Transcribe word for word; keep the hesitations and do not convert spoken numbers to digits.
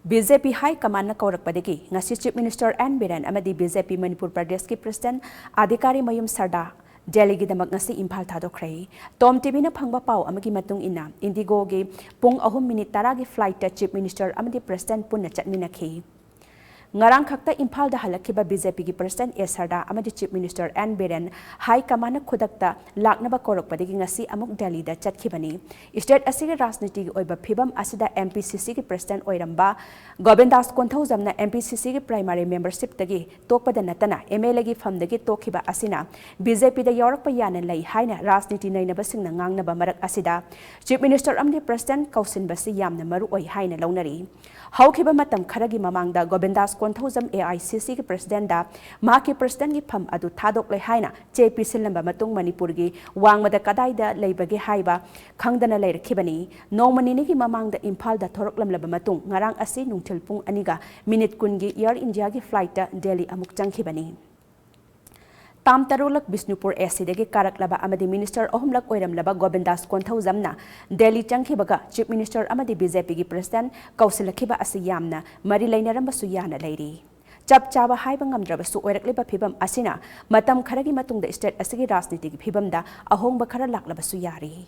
BJP High Commandꯅ ꯀꯧꯔꯛꯄꯗꯒꯤ ꯉꯁꯤ Chief Minister N Biren ꯑꯃꯗꯤ BJP Manipur ꯄ꯭ꯔꯗꯦꯁꯀꯤ President ꯑꯥꯗꯤꯀꯥꯔꯤ ꯃꯌꯨꯝ ꯁꯔꯗꯥ ꯗꯦꯜꯂꯤꯒꯤꯗꯃꯛ ꯉꯁꯤ ꯏꯝꯐꯥꯜ ꯊꯥꯗꯣꯛꯈ꯭ꯔꯦ꯫ ꯇꯣꯝ ꯇꯤꯚꯤꯅ ꯐꯪꯕ ꯄꯥꯎ ꯑꯃꯒꯤ ꯃꯇꯨꯡ ꯏꯟꯅ, ꯏꯟꯗꯤꯒꯣꯒꯤ ꯄꯨꯡ ꯑꯍꯨꯝ ꯃꯤꯅꯤꯠ ꯇꯔꯥꯒꯤ flightꯇ Chief Minister ꯑꯃꯗꯤ President ꯄꯨꯟꯅ ꯆꯠꯃꯤꯟꯅꯈꯤ꯫ ꯉꯔꯥꯡ ꯈꯛꯇ ꯏꯝꯐꯥꯜꯗ ꯍꯜꯂꯛꯈꯤꯕ BJPꯒꯤ President A ꯁꯔꯗꯥ ꯑꯃꯗꯤ Chief Minister N Biren High Commandꯅ ꯈꯨꯗꯛꯇ ꯂꯥꯛꯅꯕ ꯀꯧꯔꯛꯄꯗꯒꯤ ꯉꯁꯤ ꯑꯃꯨꯛ ꯗꯦꯜꯂꯤꯗ ꯆꯠꯈꯤꯕꯅꯤ꯫ State ꯑꯁꯤꯒꯤ ꯔꯥꯖꯅꯤꯇꯤꯒꯤ ꯑꯣꯏꯕ ꯐꯤꯕꯝ ꯑꯁꯤꯗ MPCCꯒꯤ President ꯑꯣꯏꯔꯝꯕ ꯒꯣꯕꯤꯟꯗꯥꯁ ꯀꯣꯟꯊꯧꯖꯝꯅ MPCCꯒꯤ primary membershipꯇꯒꯤ ꯇꯣꯛꯄꯗ ꯅꯠꯇꯅ MLAꯒꯤ ꯐꯝꯗꯒꯤ ꯇꯣꯛꯈꯤꯕ ꯑꯁꯤꯅ BJPꯗ ꯌꯥꯎꯔꯛꯄ ꯌꯥꯅ ꯂꯩ ꯍꯥꯏꯅ ꯔꯥꯖꯅꯤꯇꯤ ꯅꯩꯅꯕꯁꯤꯡꯅ ꯉꯥꯡꯅꯕ ꯃꯔꯛ ꯑꯁꯤꯗ Chief Minister ꯑꯃꯗꯤ President ꯀꯧꯁꯤꯟꯕꯁꯤ ꯌꯥꯝꯅ ꯃꯔꯨ ꯑꯣꯏ ꯍꯥꯏꯅ ꯂꯧꯅꯔꯤ꯫ ꯍꯧꯈꯤꯕ ꯃꯇꯝ ꯈꯔꯒꯤ ꯃꯃꯥꯡꯗ ꯒꯣꯕꯤꯟꯗꯥꯁ ꯀꯣꯟꯊꯧꯖꯝ AICCꯒꯤ Presidentꯗ ꯃꯍꯥꯛꯀꯤ Presidentꯒꯤ ꯐꯝ ꯑꯗꯨ ꯊꯥꯗꯣꯛꯂꯦ ꯍꯥꯏꯅ ꯆꯦ ꯄꯤꯁꯤꯜꯂꯝꯕ ꯃꯇꯨꯡ ꯃꯅꯤꯄꯨꯔꯒꯤ ꯋꯥꯡꯃꯗ ꯀꯗꯥꯏꯗ ꯂꯩꯕꯒꯦ ꯍꯥꯏꯕ ꯈꯪꯗꯅ ꯂꯩꯔꯛꯈꯤꯕꯅꯤ꯫ ꯅꯣꯡꯃ ꯅꯤꯅꯤꯒꯤ ꯃꯃꯥꯡꯗ ꯏꯝꯐꯥꯜꯗ ꯊꯣꯔꯛꯂꯝꯂꯕ ꯃꯇꯨꯡ ꯉꯔꯥꯡ ꯑꯁꯤ ꯅꯨꯡꯊꯤꯜ ꯄꯨꯡ ꯑꯅꯤꯒ ꯃꯤꯅꯤꯠ ꯀꯨꯟꯒꯤ Air Indiaꯒꯤ flightꯇ ꯗꯦꯜꯂꯤ ꯑꯃꯨꯛ ꯆꯪꯈꯤꯕꯅꯤ꯫ Term ꯇꯔꯨꯛꯂꯛ ꯕꯤꯁꯅꯨꯄꯨꯔ ACꯗꯒꯤ ꯀꯥꯔꯛꯂꯕ ꯑꯃꯗꯤ Minister ꯑꯍꯨꯝꯂꯛ ꯑꯣꯏꯔꯝꯂꯕ ꯒꯣꯕꯤꯟꯗꯥꯁ ꯀꯣꯟꯊꯧꯖꯝꯅ ꯗꯦꯜꯂꯤ ꯆꯪꯈꯤꯕꯒ Chief Minister ꯑꯃꯗꯤ BJPꯒꯤ President ꯀꯧꯁꯤꯜꯂꯛꯈꯤꯕ ꯑꯁꯤ ꯌꯥꯝꯅ ꯃꯔꯤ ꯂꯩꯅꯔꯝꯕꯁꯨ ꯌꯥꯅ ꯂꯩꯔꯤ꯫ ꯆꯞ ꯆꯥꯕ ꯍꯥꯏꯕ ꯉꯝꯗ꯭ꯔꯕꯁꯨ ꯑꯣꯏꯔꯛꯂꯤꯕ ꯐꯤꯕꯝ ꯑꯁꯤꯅ ꯃꯇꯝ ꯈꯔꯒꯤ ꯃꯇꯨꯡꯗ state ꯑꯁꯤꯒꯤ ꯔꯥꯖꯅꯤꯇꯤꯒꯤ ꯐꯤꯕꯝꯗ ꯑꯍꯣꯡꯕ ꯈꯔ ꯂꯥꯛꯂꯕꯁꯨ ꯌꯥꯔꯤ꯫